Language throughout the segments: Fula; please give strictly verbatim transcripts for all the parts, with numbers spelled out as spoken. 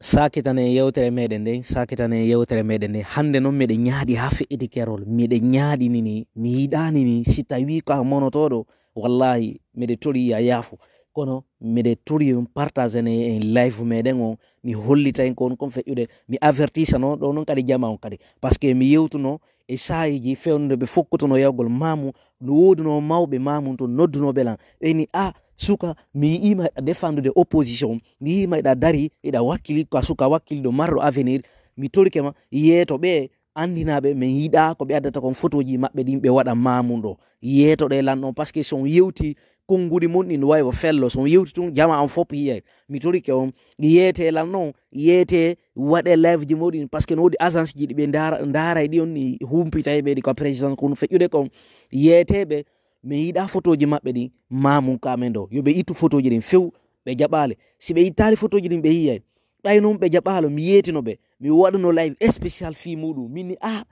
Sakitane yewtere meɗen nden, sakitane yewtere meɗen nden. Hannde noon miɗen ñaaɗi haa feƴƴiti kerol. Miɗen ñaaɗi nini, mi yiɗaani ni, si tawii ko a monotooɗo, wallaahi, miɗen torii a yaafo. Kono miɗen torii on partage ne en live meɗen on, mi hollita en ko on kon feƴƴude, mi avertisa noon ɗo noon kadi jama on kadi. Parce que mi yewtuno e saayiiji fewndo ɓe fokkutuno yawgol maamu, no woodunoo mawɓe maamu to noddunooɓe lan. Ɓe ni, "Ah, suka, mi yi'iima hiɗa défendude opposition, mi yi'iima hiɗa dari, hiɗa wakkili, ko a suka wakkiliɗo marɗo avenir, mi torike ma, yeeto ɓe anndinaaɓe, min yiɗaa ko ɓe addata kon fotooji maɓɓe ɗin ɓe waɗa maamu ɗo. Yeetoɗe lan ɗon, parce que so on yewti konnguɗi mon ɗin, no wayi o fello, so on yewti tun, jama on fof yiyay. Mi torike on, yeete lan ɗon, yeete waɗe live ji muɗum, parce que no woodi agence ji ɗi ɓe ndaara, ndaaray ɗi on, ni humpitay ɓe ɗi ko président kun feƴƴude kon. Yeeteɓe, mi yiɗa fotooji maɓɓe ɗin, ma mum ka amen ɗo. Yo ɓe ittu fotooji ɗin few, ɓe jaɓaali. Si ɓe ittaali fotooji ɗin, ɓe yiyay. Ɓay non ɓe jaɓaalo, mi yeetino ɓe. Mi waɗuno live spécial fii muɗum. Min ni, ah,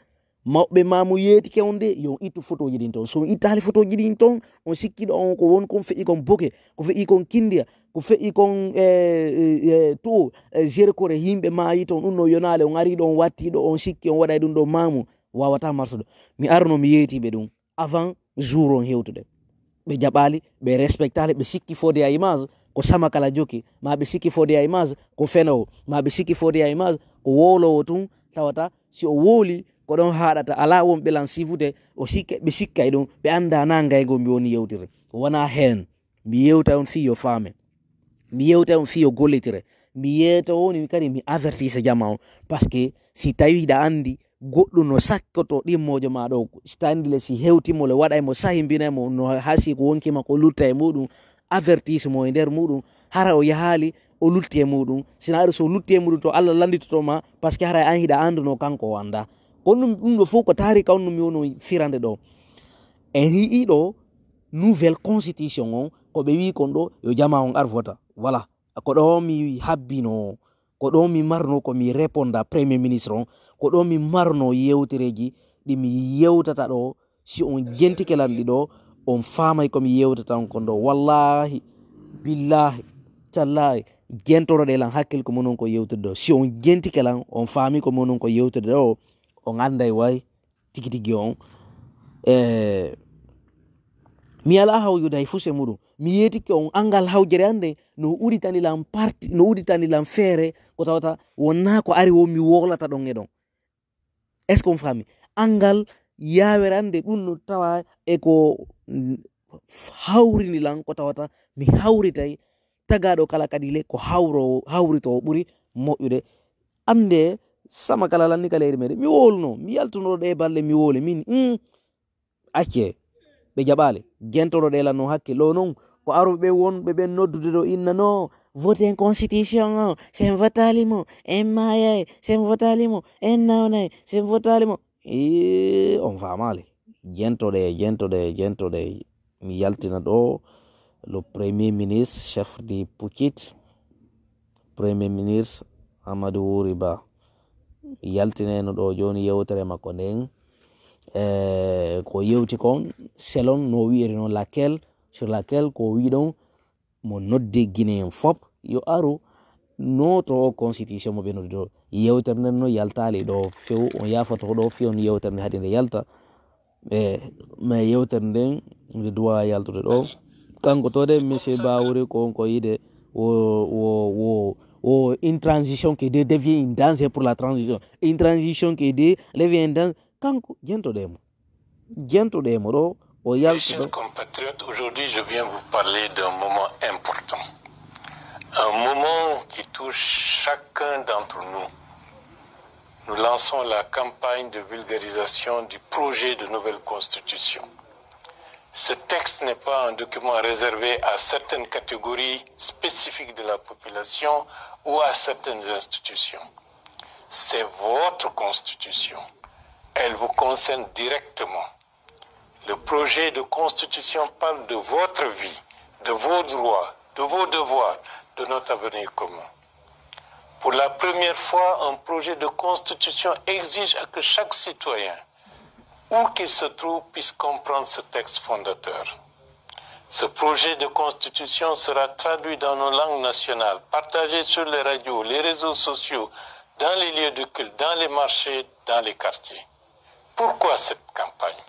mawɓe ma mo yeetike on de, yo on ittu fotooji ɗin ton. So on ittaali fotooji ɗin ton, on sikki ɗo on ko won kon feƴƴi kon boke, ko feƴƴi kon kindiya, ko feƴƴi kon, eh, eh, eh, to, eh, Jériko re yimɓe maayi ton, ɗum no yonaale, on ari ɗo, on watti ɗo, on sikki on waɗay ɗum ɗo maamu, wawata marsude. Mi arno mi yeeti ɓe ɗum avant jour on hewtude. Ɓe jaɓaali, ɓe respectaali, ɓe sikki fodde a image ko sama kala jokki, ma ɓe sikki fodde a image ko fenowo, ma ɓe sikki fodde a image ko wowlowo tun, tawata si o wowli ko ɗon haaɗata, alaa won ɓe lan sifude, o sikke, ɓe sikkay ɗum, ɓe annda na ngaygo mi woni yewtire. Wona heen, mi yewta on fii yo faame. Mi yewta on fii yo gollitire. Mi yeeto woni kadi mi avertisa jama on. Parce que si tawi hiɗa anndi goɗɗo no sakkoto ɗimmojo ma ɗo, si tawi anndi le si hewti mo le waɗay mo sahimbinay mo no hasi ko wonki ma ko lutta e muɗum, avertise mo e nder muɗum, hara o yahaali o lutti e muɗum. Sina ari so o lutti e muɗum to Allah lannditoto ma, parce que haray an hiɗa annduno kanko o annda. Kono ɗum, ɗum ɗo fof ko taarika on no mi wono firande ɗo. En yi'i ɗo nouvelle constitution on, ko ɓe wi kon ɗo, yo jama on ar vota. Voilà. Ko ɗo mi habbino, ko ɗo mi marno ko mi réponda premier ministre on, ko ɗo mi marno yewtereji ɗi mi yewtata ɗo. Si on jentike lan ɗi ɗo, on faamay ko mi yewtata on kon ɗo. Wallahi, billahi, tallahi, jentoroɗe lan hakkil ko monon ko yewtude ɗo. Si on jentike lan, on faami ko monon ko yewtude ɗo, on anday way tigi tigi on. E, mi alaa hawjude hay fus e muɗum. Mi yeetike on angal hawjere an nden, no uditani lan parti, no uditani lan feere, ko tawata wonnaa ko ari wo mi wowlata ɗon e ɗon. Est-ce que on faami? Angal yaawere an nde ɗum no tawa e ko, mm, hawrini lan, ko tawata mi hawritay tagaaɗo kala kadi le ko hawro-, hawritoowo ɓuri moƴƴude. Annde sama kala lanni ka leydi meɗen. Mi wowluno, mi yaltuno ɗe balle, mi wowli. Min, mm, acce. Ɓe jaɓaali. Jentoro ɗe lan non hakkillo non. Ko aruɓe ɓe wonɓe ɓen noddude ɗo inna no, voten constitution o. Sen votaali mo, en maayay. Sen votaali mo, en nawnay. Sen votaali mo. Ee, on faamaali. Jentoɗe, jentoɗe, jentoɗe. Mi yaltina ɗo le premier ministre, chef du pucit, premier ministre Amadou Wuri Ba. Yaltineno ɗo jooni yewtere makko nden. E, ko yewti kon, selon no wi'iri non laquelle, sur laquelle ko wi'ɗon mo noddi Guinéen fop yo aru nooto o constitution mo ɓe noddi ɗo. Yewtere nden no yaltaali ɗo few, on yaafoto ɗo few, on yewtere nde haɗi nde yalta. E, mais yewtere nden nde duwa yaltude ɗo. Kanko to de, monsieur Bawuri, ko on ko yiide wo, wo, wo, wo une transition qui de-, devient une danger pour la transition. Une transition qui de-, devient une danger. Kanko, jentoɗe mo. Jentoɗe mo ɗo, o yaltu ɗo. Chers compatriotes, aujourd'hui, je viens vous parler d'un moment important. Un moment qui touche chacun d'entre nous. Nous lançons la campagne de vulgarisation du projet de nouvelle constitution. Ce texte n'est pas un document réservé à certaines catégories spécifiques de la population ou à certaines institutions. C'est votre constitution. Elle vous concerne directement. Le projet de constitution parle de votre vie, de vos droits, de vos devoirs, de notre avenir commun. Pour la première fois, un projet de constitution exige à que chaque citoyen, où qu'il se trouve, puisse comprendre ce texte fondateur. Ce projet de constitution sera traduit dans nos langues nationales, partagé sur les radios, les réseaux sociaux, dans les lieux de culte, dans les marchés, dans les quartiers. Pourquoi cette campagne?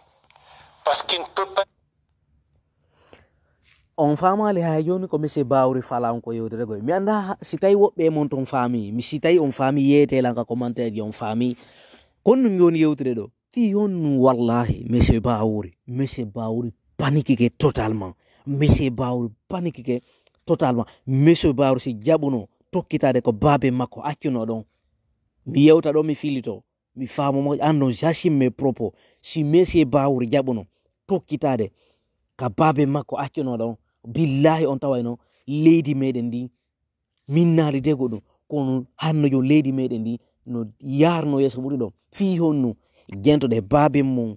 Parce qu'il ne peut pas On faamaali haa jooni ko monsieur Bawri fala on ko yewtere goy. Mi annda si tawi woɓɓe e mon ton faami. Mi si tawi on faami yeete lan ka commentaire ji on faami. Kon ɗum yoni yewtere ɗo. Ti yonnu wallahi monsieur Bawri. Monsieur Bawri panikike totalement. Monsieur Bawri panikike totalement. Monsieur Bawri si jaɓuno tokkitaade ko baabe makko accuno ɗon. Mi yewta ɗo mi filito. Mi faamo mo andon j'assume mes propos. Si monsieur Bawri jaɓuno tokkitaade ka baabe makko accuno ɗon. Billahi on tawayno leydi meɗen ndi minnaali dego ɗum. Kono hanno jom leydi meɗen ndi no yaarno yeeso ɓuri ɗo. Fii honno gentoɗe baabe mum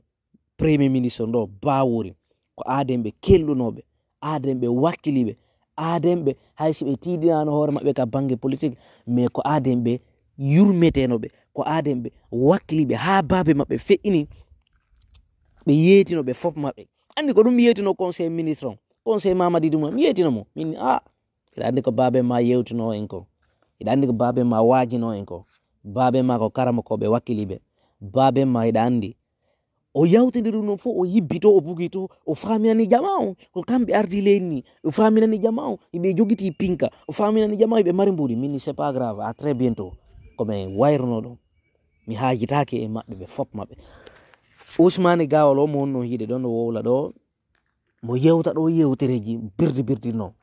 premier ministre ndo Bawori ko aaden ɓe kelɗunooɓe, aaden ɓe wakkiliiɓe, aaden ɓe hay si ɓe tiiɗinaano hoore maɓɓe ka bannge politique, mais ko aaden ɓe yurmeteenooɓe, ko aaden ɓe wakkiliiɓe haa baabe maɓɓe feƴƴini, ɓe yeetino ɓe fof maɓɓe. Anndi ko ɗum mi yeetino conseil ministre on, conseil Mamadi Duma, mi yeetino mo, min a hiɗa anndi ko baabe ma yewtino en ko, hiɗa anndi ko baabe ma waajino en ko, baabe ma ko karamokooɓe wakkiliiɓe, baabe ma hiɗa anndi o yawtindiri ɗum noon fof, o yibbi to, o bugi to, o faaminani jama on ko kamɓe ardi leydi ni, o faaminani jama on hiɓe jogiti pinka, o faaminani jama hiɓe mari mbuuɗi. Min ni c'est pas grave, à très bientôt. Ko min wayruno ɗum, mi haajitaake e maɓɓe ɓe fof maɓɓe. Ousmane Gawal o mo wonno hiɗe ɗon o wowla ɗo, mo yewta ɗo yewtereji birdi birdi no.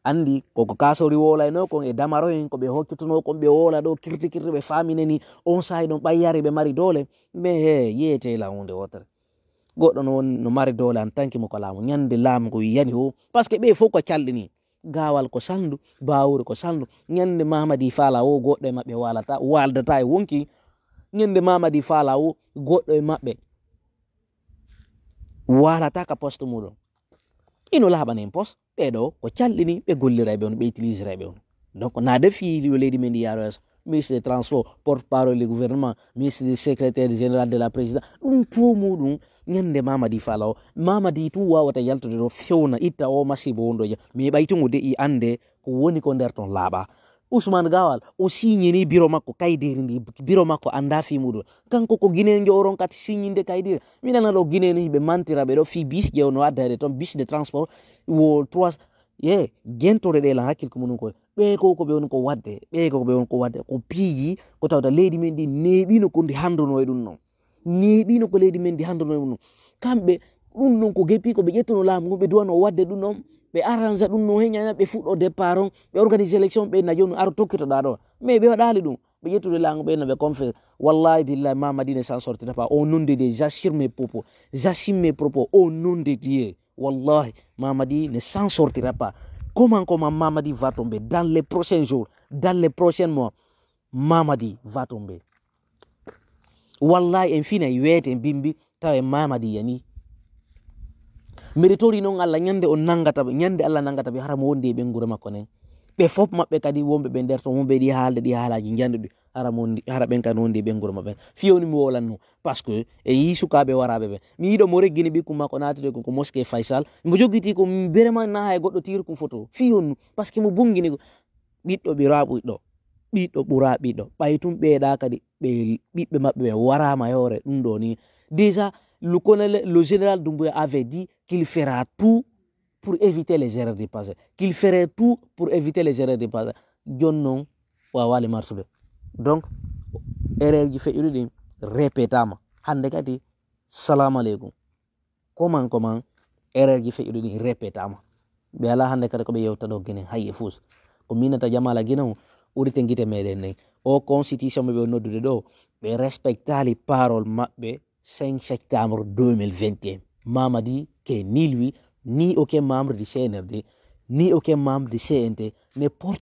Anndi koko kasori wowlayno kon e damaro en ko ɓe hoccutuno kon ɓe wowla ɗo kirti kirti ɓe faaminani on saahi ɗon ɓayyare ɓe mari doole. Mais he yeete la hunde wotere. Goɗɗo no woni no mari doole en tant que mo ko laamu, ñande laamu ko yani o, parce que ɓe fof ko calɗini. Gawal ko salndu, Bawuri ko salndu. Ñande Mamadi Fala o goɗɗo e maɓɓe walata waldata e wonki. Ñande Mamadi Fala o goɗɗo e maɓɓe walata ka poste muɗum. Ino laaɓani en poste. Ɓeɗo ko calɗini ɓe gollirayɓe on, ɓe utilisirayɓe on. Donc na defi yo leydi men ndi yaaro yeeso. Ministre des transports, porte parole du gouvernement, ministre du secrétaire général de la présidence, ɗum fof muɗum. Ñande Mamadi Fala o, Mamadi tun wawata yaltude ɗo fewna itta o masibo wonɗo ja. Mais ɓay tun o de'i ande ko woni ko nder ton laaɓa. Ousmane Gawal o signini biro makko kaydiri ndi, biro makko anda fi muɗum. Kanko ko Guinéen joworon kati signinde kaydiri. Miɗana ɗo Guinéen hiɓe mantira ɓe ɗo fi bis je no addayde ton, bis de transport wo trois. Ye gentore ɗe lan hakkil ko munum koye. Ɓe ko ko ɓe woni ko wadde, ɓe ko ko ɓe woni ko wadde ko piiji ko tawta leydi men ndi neeɓino ko ndi handuno e ɗum non. Neeɓino ko leydi men ndi handuno e ɗum non. Kamɓe ɗum non ko geppi ko ɓe ƴettuno laamu ngu ɓe duwano wadde ɗum non. Ɓe arrange ɗum non he ñaña ɓe fuɗɗo départ on, ɓe organise élection ɓe na joni aro tokkitoɗa ɗo. Mais ɓe waɗali ɗum. Ɓe ƴettude laamu ɓe no ɓe confesse. Wallahi billahi Mamadi ne s'en sortira pas. Au nom de Dieu, j'assure mes propos. J'assume mes propos. Au nom de Dieu. Wallahi, Mamadi ne s'en sortira pas. Comment, comment Mamadi va tomber dans les prochains jours, dans les prochains mois? Mamadi va tomber. Wallahi, en fina e weete, en bimbi, tawa en Mamadi yani. Mbeɗe tori noon Allah ñande o nangata ɓe, ñande Allah nangata ɓe, hara mo wondi e ɓen gure makko nen. Ɓe fof maɓɓe kadi wonɓe ɓe nder toon, wonɓe ɗi haalde ɗi haalaaji njanduɗi, hara mo wondi, hara ɓen kadi wondi e ɓen gure maɓɓe. Fiyoni mi wowlanno, parce que e yi sukaaɓe waraaɓe ɓe. Mi yiɗo mo reggini ɓikkun makko naatude ko, ko mosquée Faysal. Mo joggiti ko vraiment na hay goɗɗo tiiri kun photo. Fiyonnu, parce que mo bungini ko ɓiɗɗo ɓiraa ɓiɗɗo. Ɓiɗɗo ɓuraa ɓiɗɗo. Ɓay tun ɓeeɗa kadi ɓe ɓiɓɓe maɓɓe ɓe waraama e hoore ɗum ɗo ni. Déjà, le colonel, le général Doumbouya avait dit qu'il fera tout pour éviter les erreurs du passé. Qu'il ferait tout pour éviter les erreurs du passé. Jooni noon, wawaali marsude. Donc, erreur ji feƴƴuɗi ɗin répétama. Hannde kadi, salamu aleykum. Comment, comment, erreur ji feƴƴuɗi ɗin répétama. Ɓe alaa hannde kadi ko ɓe yewta ɗo Guinée, hay e fuus. Ko miinata jamaala Guinée o, ɓurite gite meɗen nen. O constitution ɓe o noddude ɗo, ɓe respectali parole maɓɓe cinq septembre deux mille vingt et un. Mamadi ke ni lui, ni aucun membre du C N R D, ni aucun membre du C N T ne porte